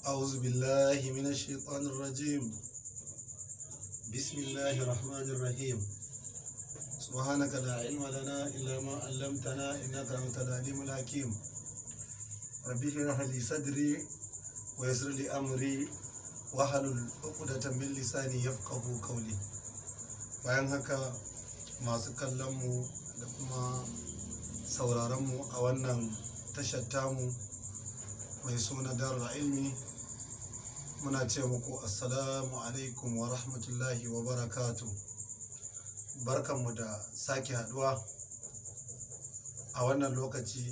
أعوذ بالله من الشيطان الرجيم. بسم الله الرحمن الرحيم. سبحانك لا علم لنا إلا ما علمتنا إنك أنت العليم الحكيم. ربي اشرح لي صدري ويسر لي أمري واحلل عقدة من لساني يفقه قولي. Bayan haka, masu kallonmu da kuma sauraronmu a wannan tashar tamu mai suna Darul Ilmi, muna ce muku assalamu alaikum wa rahmatullahi wa barakatu. Barkanmu da sake haduwa a wannan lokaci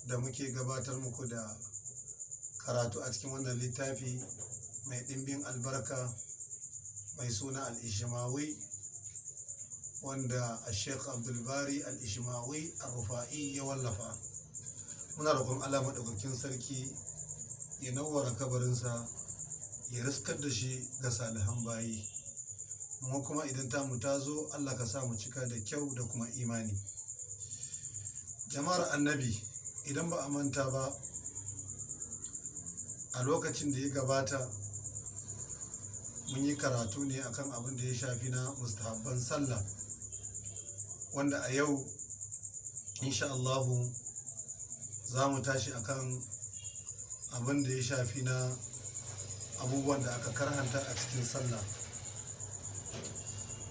da muke gabatar muku da karatu a cikin wannan littafi mai ɗimbin albarka mai suna Al-Ishmawi, wanda a Sheikh Abdulbari Al-Ishmawi Al-Rufa'i ya wallafa. Muna roƙon Allah maɗaukakin sarki ya nawwara kabarinsa, ya riskar da shi ga salihan bayi. Mu kuma idan tamu ta zo, Allah ka sa mu cika da kyau da kuma imani. Jama'ar Annabi, idan ba a manta ba, a lokacin da ya gabata mun yi karatu ne akan abin da ya shafi na mustahabban sallah, wanda a yau insha Allahu za mu tashi akan abin da ya shafi na abubuwan da aka karhanta a cikin sallah.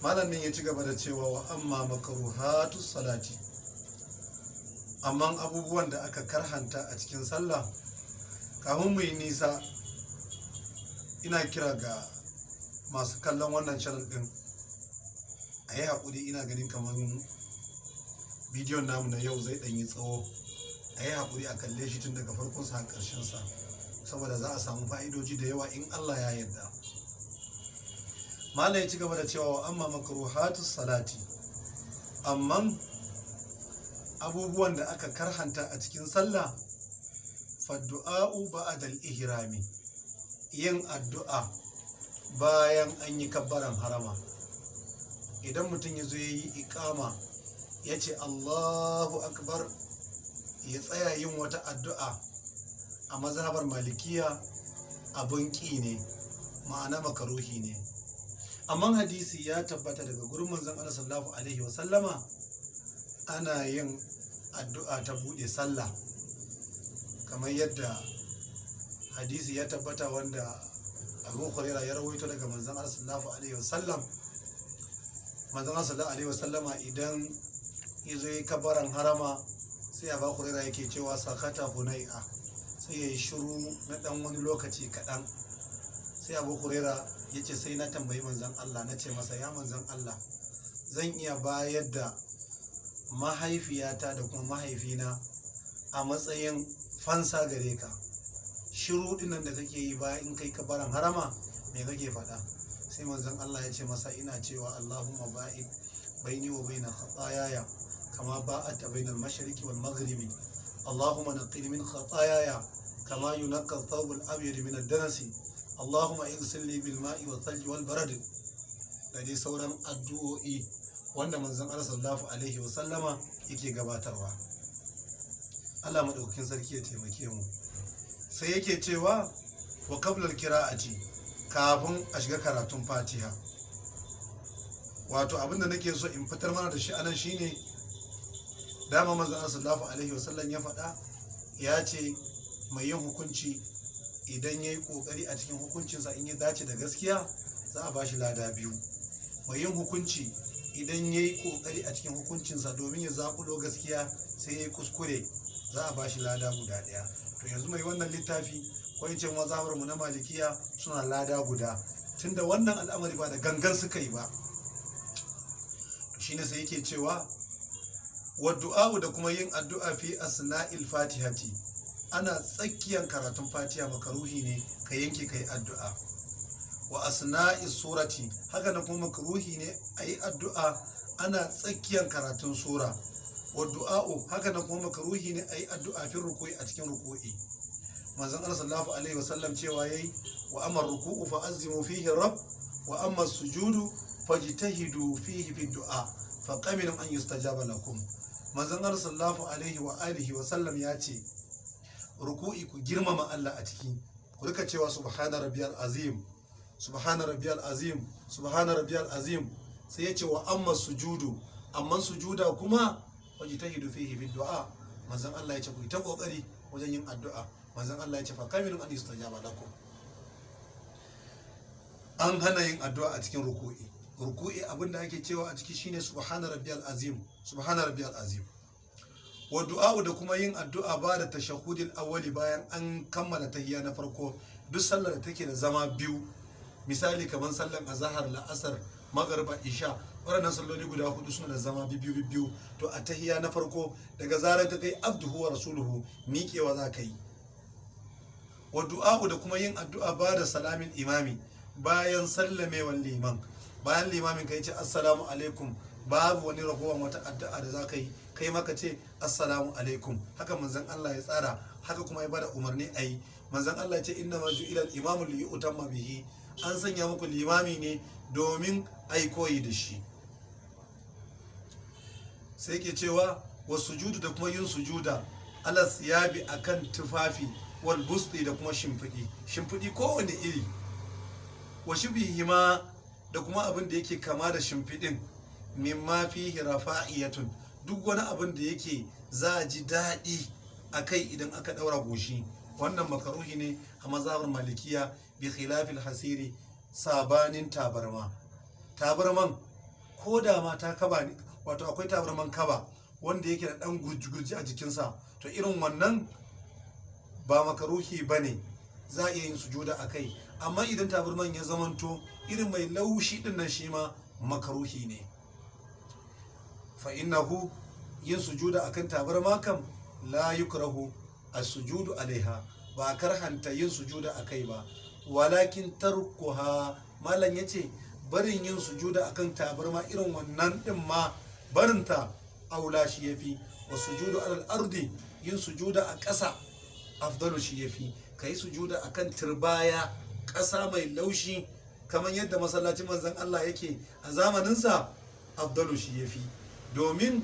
Malamin ya ci gaba da cewa: wa amma makruhatu salati, amma abubuwan da aka karhanta a cikin sallah. Kafin mu yi nisa, ina kira ga masu kallon wannan channel din a yi haƙuri. Ina ganin kamar bidiyon namu na yau zai ɗan yi tsawo. A yi haƙuri a kalle shi tun daga farkonsa har ƙarshensa, saboda za a samu fa'idoji da yawa in Allah ya yarda. Malam ya ci gaba da cewa: wa amma makruhatu salati, amma abubuwan da aka karhanta a cikin sallah, faddu'a'u ba'da al-ihrami, yin addu'a bayan an yi kabbaran harama. Idan mutum ya zo ya yi iƙama, ya ce Allahu akbar, ya tsaya yin wata addu'a, a mazhabar Malikiya abun ƙi ne, ma'ana makaruhi ne. Amma hadisi ya tabbata daga gurin Manzon Allah sallallahu alaihi wa sallama, ana yin addu'a ta buɗe sallah, kamar yadda hadisi ya tabbata wanda Abu Hurairah ya rawaito daga Manzon Allah sallallahu alaihi wa sallam. Manzon Allah sallallahu alaihi wa sallama idan ya zo yi kabaran harama, sai Abu Hurairah yake cewa sakata hunai'a, sai ya yi shiru na ɗan wani lokaci kaɗan. Sai Abu Huraira ya ce, sai na tambayi Manzan Allah, na ce masa, ya Manzan Allah, zan iya bayar da mahaifiyata da kuma mahaifina a matsayin fansa gare ka? Shiru dinnan da kake yi bayan in kai kabaran harama, me kake faɗa? Sai Manzan Allah ya ce masa, ina cewa Allahumma ba'id baini wa baina khataayaya kama ba'adta bainal mashriqi wal maghribi, Allahumma naqqini min khataayaya kama yunqqa ath-thawb al-abyad min ad-danasi, Allahumma igsilni bil ma'i wa thalji wal barad, da dai sauran addu'o'i wanda Manzon Allah sallallahu alaihi wa sallama yake gabatarwa. Allah madaukakin sarki ya taimake mu. Sai yake cewa: wa qabla al-qira'ati, kafin a shiga karatun Fatiha. Wato abinda nake so in fitar mana da shi anan shine, dama Manzon Allah sallallahu alaihi wa sallam ya faɗa, ya ce mai yin hukunci idan ya yi ƙoƙari a cikin hukuncinsa, in ya dace da gaskiya, za a ba shi lada biyu. Mai yin hukunci idan ya yi ƙoƙari a cikin hukuncinsa domin ya zaƙulo gaskiya, sai ya yi kuskure, za a ba shi lada guda ɗaya. To yanzu mai wannan littafi, ko in ce mazhabar mu na Malikiya, suna lada guda, tunda wannan al'amari ba da gangan suka yi ba. To shine sai yake cewa: wa du'a'u, da kuma yin addu'a, fi asna'il fatihati, ana tsakiyar karatun Fatiha, makaruhi ne ka yanke ka yi addu'a. Wa asna'i surati, haka na kuma makaruhi ne a yi addu'a ana tsakiyar karatun sura. Wa du'a'u, haka na kuma makaruhi ne a yi addu'a fi ruku'i, a cikin ruku'i. Manzon Allah sallallahu alaihi wasallam cewa yayi: wa amma ruku'u fa azimu fihi rabb, wa amma sujudu fajtahidu fihi fi du'a, fa qaminun an yustajaba lakum. Manzon Allah sallallahu alaihi wa alihi wa sallam ya ce ruku'i ku girmama Allah a ciki. Ku rika cewa subhana rabbiyal azim, subhana rabbiyal azim, subhana rabbiyal azim. Sai ya ce wa amma sujudu, amma sujuda kuma wajtahidu fihi bid du'a. Manzon Allah ya ce ku yi ta kokari wajen yin addu'a. Manzon Allah ya ce fa kamilun an yustajaba lakum. An hana yin addu'a a cikin ruku'i. Ruku'i abinda ake cewa a ciki shine subhana rabbiyal azim, subhana rabbiyal azim. Wa du'a'u, da kuma yin addu'a ba da tashahhudil awwali, bayan an kammala tahiyya na farko. Duk sallar da take da zama biyu, misali kamar sallar azahar, la'asar, magariba, isha, waɗannan salloli guda hudu suna da zama biyu biyu. To a tahiyya na farko, daga zarar ka kai abduhu wa rasuluhu, miƙewa za ka yi. Wa du'a'u, da kuma yin addu'a ba da salamin imami, bayan sallamewan liman. Bayan limamin ka ce assalamu alaikum, babu wani ragowar wata addu'a da za ka yi, kai maka ce assalamu alaikum. Haka manzon Allah ya tsara, haka kuma ya bada umarni a yi. Manzon Allah ya ce inna ma ju'ila al-imamu li yu'tamma bihi, an sanya muku limami ne domin ai koyi da shi. Sai ke cewa wa sujudu, da kuma yin sujuda ala siyabi, akan tufafi, wal busti, da kuma shimfiɗi, shimfiɗi kowane iri, wa shibihima, da kuma abin da yake kama da shimfiɗin, mimma fihi rafa'iyatun, duk wani abin da yake za a ji daɗi a kai idan aka ɗaura goshi, wannan makaruhi ne a mazhabar Malikiya, bi khilafil hasiri, sabanin tabarma. Tabarman ko da ma ta kaba ne, wato akwai tabarman kaba wanda yake da ɗan gurji-gurji a jikinsa, to irin wannan ba makaruhi ba ne, za a iya yin sujuda a kai. Amma idan tabarman ya zamanto irin mai laushi din nan, shi ma makaruhi ne. Fa innahu, yin sujuda akan tabarma kam, la yukrahu as-sujudu alaiha, ba karhanta yin sujuda akai ba. Walakin tarkuha, malam yace barin yin sujuda akan tabarma irin wannan din ma, barinta aula, shi yafi. Wa sujudu alal ardi, yin sujuda a ƙasa, afdalu, shi yafi. Kai sujuda akan turbaya, ƙasa mai laushi, kamar yadda masallacin manzon Allah yake a zamaninsa, afdalu, shi yafi. Domin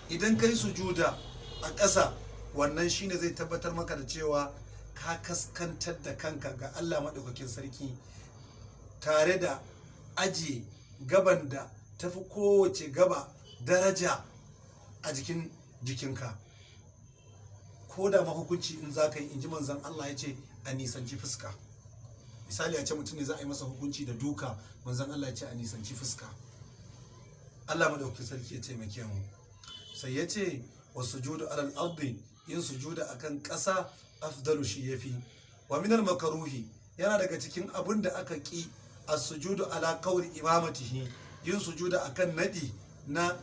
idan kai sujuda a ƙasa, wannan shine zai tabbatar maka da cewa ka kaskantar da kanka ga Allah maɗaukakin sarki, tare da ajiye gaban da tafi kowace gaba daraja a jikin jikinka. Ko da mahukunci in za ka yi, in ji manzan Allah ya ce a nisanci fuska. Misali a ce mutum ne za a yi masa hukunci da duka, manzan Allah ya ce a nisanci fuska. Allah maɗaukakin sarki ya taimake mu. Sai ya ce wa sujudu alal ardi, yin sujuda akan ƙasa, afdalu, shi yafi. Wa minal makaruhi, yana daga cikin abin da aka ki, as-sujudu ala qawli imamatihi, yin sujuda akan nadi na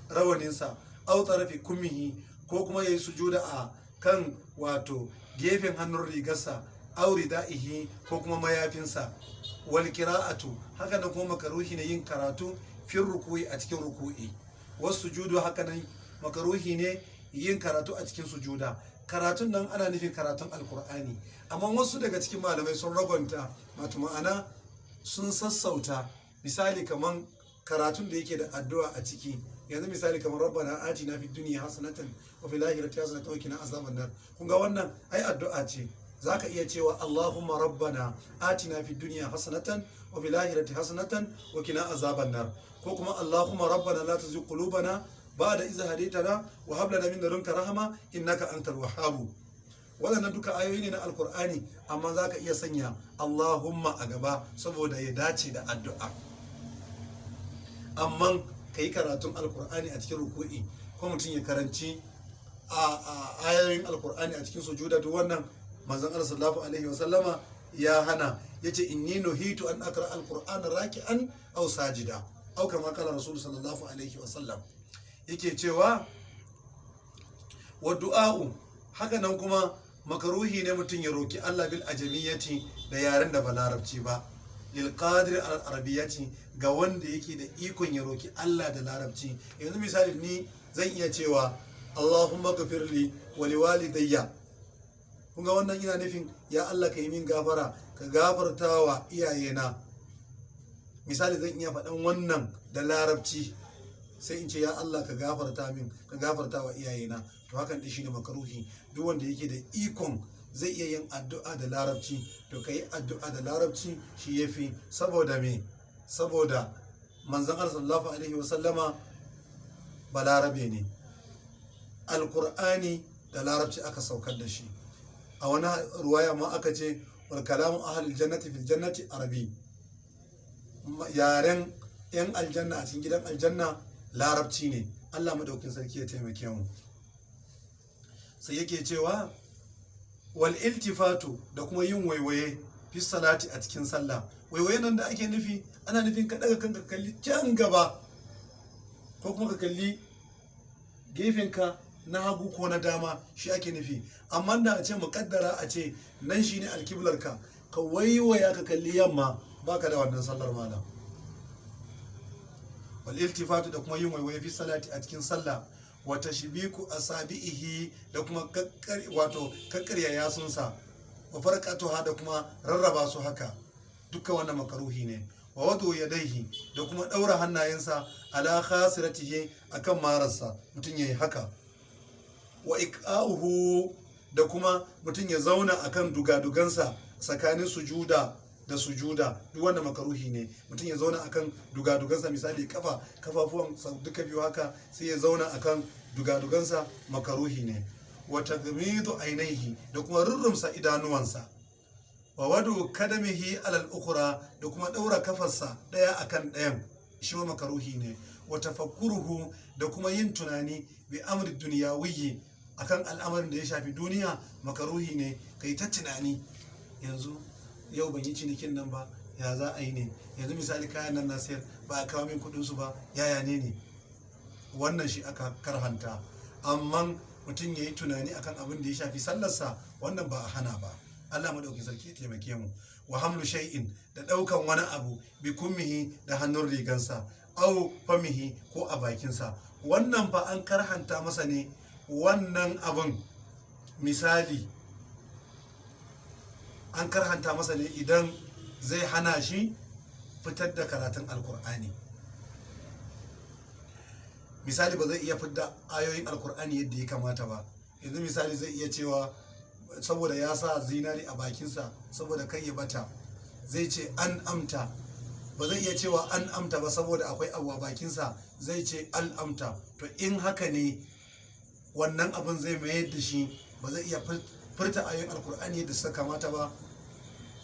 rawaninsa, aw tarafi kummihi, ko kuma yayi sujuda a kan wato gefen hannun rigarsa, aw ridaihi, ko kuma mayafinsa. Wal qira'atu, haka nan kuma makaruhi ne yin karatu fin ruku'i, a cikin ruku'i. Wasu sujudu, haka nan makaruhi ne yin karatu a cikin sujuda. Karatun nan ana nufin karatun Alkur'ani, amma wasu daga cikin malamai sun ragwanta, wato ma'ana sun sassauta. Misali kaman karatun da yake da addu'a a ciki, yanzu misali kamar rabbana atina fid dunya hasanatan wa fil akhirati hasanatan wa qina azaban nar. Kun ga wannan ai addu'a ce. Zaka iya cewa allahumma rabbana atina fid dunya hasanatan wa fil akhirati hasanatan wa qina azaban nar, ko kuma allahumma rabbana la tuzigh qulubana ba'da idh hadaytana wa hab lana min ladunka rahma innaka antal wahhab. Waɗannan duka ayoyi ne na Alkur'ani, amma za ka iya sanya allahumma a gaba saboda ya dace da addu'a. Amma ka yi karatun Alkur'ani a cikin ruku'i, ko mutum ya karanci a ayoyin Alkur'ani a cikin sujuda, duk wannan manzon Allah sallallahu alaihi wasallama ya hana. Yace inni nuhitu an aqra alqur'ana raki'an aw sajida, aw kama qala rasul sallallahu alaihi wasallam. Yake cewa wa du'a'u, haka nan kuma makaruhi ne mutum ya roki Allah bil ajamiyyati, da yaren da ba Larabci ba, lil qadir al arabiyyati, ga wanda yake da ikon ya roki Allah da Larabci. Yanzu misali ni zan iya cewa Allahumma ghfirli wa liwalidayya. Kun ga wannan ina nufin ya Allah, ka yi min gafara, ka gafarta wa iyayena. Misali zan iya faɗan wannan da Larabci, sai in ce ya Allah, ka gafarta min, ka gafarta wa iyayena. To hakan din shine makaruhi. Duk wanda yake da ikon zai iya yin addu'a da larabci, to ka yi addu'a da larabci shi ya fi. Saboda me? Saboda manzon Allah sallallahu alaihi wasallama balarabe ne, alkur'ani da larabci aka saukar da shi. A wani ruwaya ma aka ce wal kalamu ahlul jannati fil jannati arabi, yaren yan aljanna a cikin gidan aljanna larabci ne. Allah madaukin sarki ya taimake mu. Sai yake cewa wal iltifatu, da kuma yin waiwaye, fi salati, a cikin sallah. Waiwaye nan da ake nufi, ana nufin ka daga kanka kalli can gaba ko kuma ka kalli gefenka na hagu ko na dama, shi ake nufi. Amma da a ce muƙaddara a ce nan shine alkiblarka, ka waiwaya ka kalli yamma, baka da wannan sallar malam. Wal iltifatu, da kuma yin waiwaye, fi salati, a cikin sallah. Wa tashbiku asabi'ihi, da kuma wato kakkarya yasunsa, wa farqatuha, da kuma rarraba su haka, duka wannan makaruhi ne. Wa wadu yadaihi, da kuma daura hannayensa, ala khasiratihi, akan mararsa, mutum yayi haka. Wa iqa'uhu, da kuma mutum ya zauna akan dugadugansa tsakanin sujuda da sujuda, duk wanda makaruhi ne. Mutum ya zauna akan dugadugansa, misali kafafuwan duka biyu haka, sai ya zauna akan dugadugansa, makaruhi ne. Wa tagmidu ainihi, da kuma rurrumsa idanuwansa. Wa wadu kadamihi alal ukhra, da kuma daura kafarsa daya akan dayan, shi ma makaruhi ne. Wa tafakkuruhu, da kuma yin tunani, bi amri duniyawiyyi, akan al'amarin da ya shafi duniya, makaruhi ne. Kai ta tunani, yanzu yau ban yi cinikin nan ba, ya za a yi ne? Yanzu misali kayan nan na sayar, ba a kawo min kudin su ba, yaya ne ne? Wannan shi aka karhanta. Amma mutum ya yi tunani akan abin da ya shafi sallarsa, wannan ba a hana ba. Allah madauki sarki ya taimake mu. Wa hamlu shay'in, da daukan wani abu, bi kummihi, da hannun rigansa, au famihi, ko a bakinsa. Wannan fa an karhanta masa ne wannan abin. Misali, an karhanta masa ne idan zai hana shi fitar da karatun alkur'ani. Misali, ba zai iya fitar ayoyin alkur'ani yadda ya kamata ba. Yanzu misali zai iya cewa, saboda ya sa zinari a bakinsa saboda kai ya bata, zai ce an amta, ba zai iya cewa an amta ba saboda akwai abu a bakinsa, zai ce al'amta. To in haka ne, wannan abin zai mayar da shi ba zai iya furta ayoyin alkur'ani yadda suka kamata ba,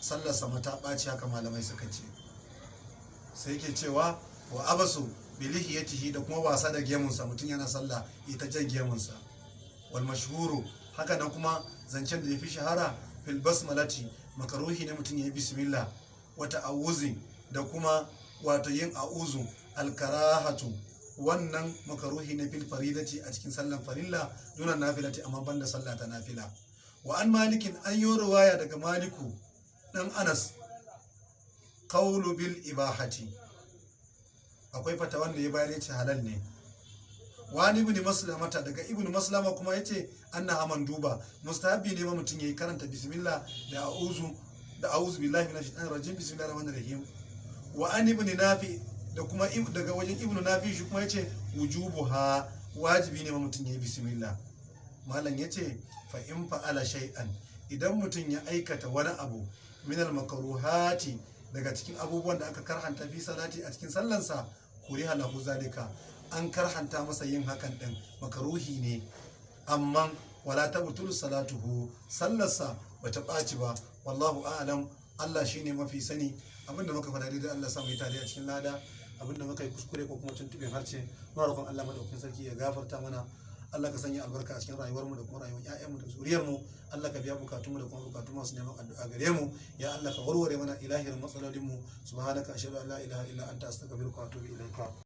sallarsa mata ɓaci, haka malamai suka ce. Sai ke cewa wa abasu bilihiyatihi, da kuma wasa da gemunsa, mutum yana sallah ita jan gemunsa. Wal mashhuru, haka nan kuma zancen da ya fi shahara, fil basmalati, makaruhi ne mutum ya yi bismillah, wa ta'awuzi, da kuma wato yin a'uzu, alkarahatu, wannan makaruhi ne, fil faridati, a cikin sallan farilla, dunan nafilati, amma banda sallah ta nafila. Wa an malikin, an yi ruwaya daga Maliku dan Anas, qawlu bil ibahati, akwai fatawan da ya bayar, yace halal ne. Wani ibn Maslamata, daga Ibn Maslama kuma yace annaha manduba, mustahabi ne ma mutum yayi karanta bismillah da a'uzu, da a'uzu billahi minash shaitanir rajim, bismillahir rahmanir rahim. Wa an ibn Nafi, da kuma daga wajen Ibn Nafi, shi kuma yace wujubuha, wajibi ne ma mutum yayi bismillah. Malam yace fa in fa'ala shay'an, idan mutum ya aikata wani abu, minal makruhati, daga cikin abubuwan da aka karhanta, fi salati, a cikin sallansa, kuriha lahu zalika, an karhanta masa yin hakan din, makaruhi ne, amma wala tabtulu salatuhu, sallarsa bata ɓaci ba. Wallahu a'lam, Allah shine mafi sani. Abinda muka faɗa daidai, Allah sa mu yi tare a cikin lada. Abinda muka yi kuskure ko kuma tuntuɓin harshe, muna roƙon Allah madaukakin sarki ya gafarta mana. Allah ka sanya albarka a cikin rayuwarmu da kuma rayuwar ƴaƴanmu da zuriyarmu. Allah ka biya bukatunmu da kuma bukatun masu neman addu'a gare mu. Ya Allah, ka warware mana ilahirin matsalolinmu. Subhanaka, ashhadu an la ilaha illa anta, astaghfiruka wa atubu ilaika.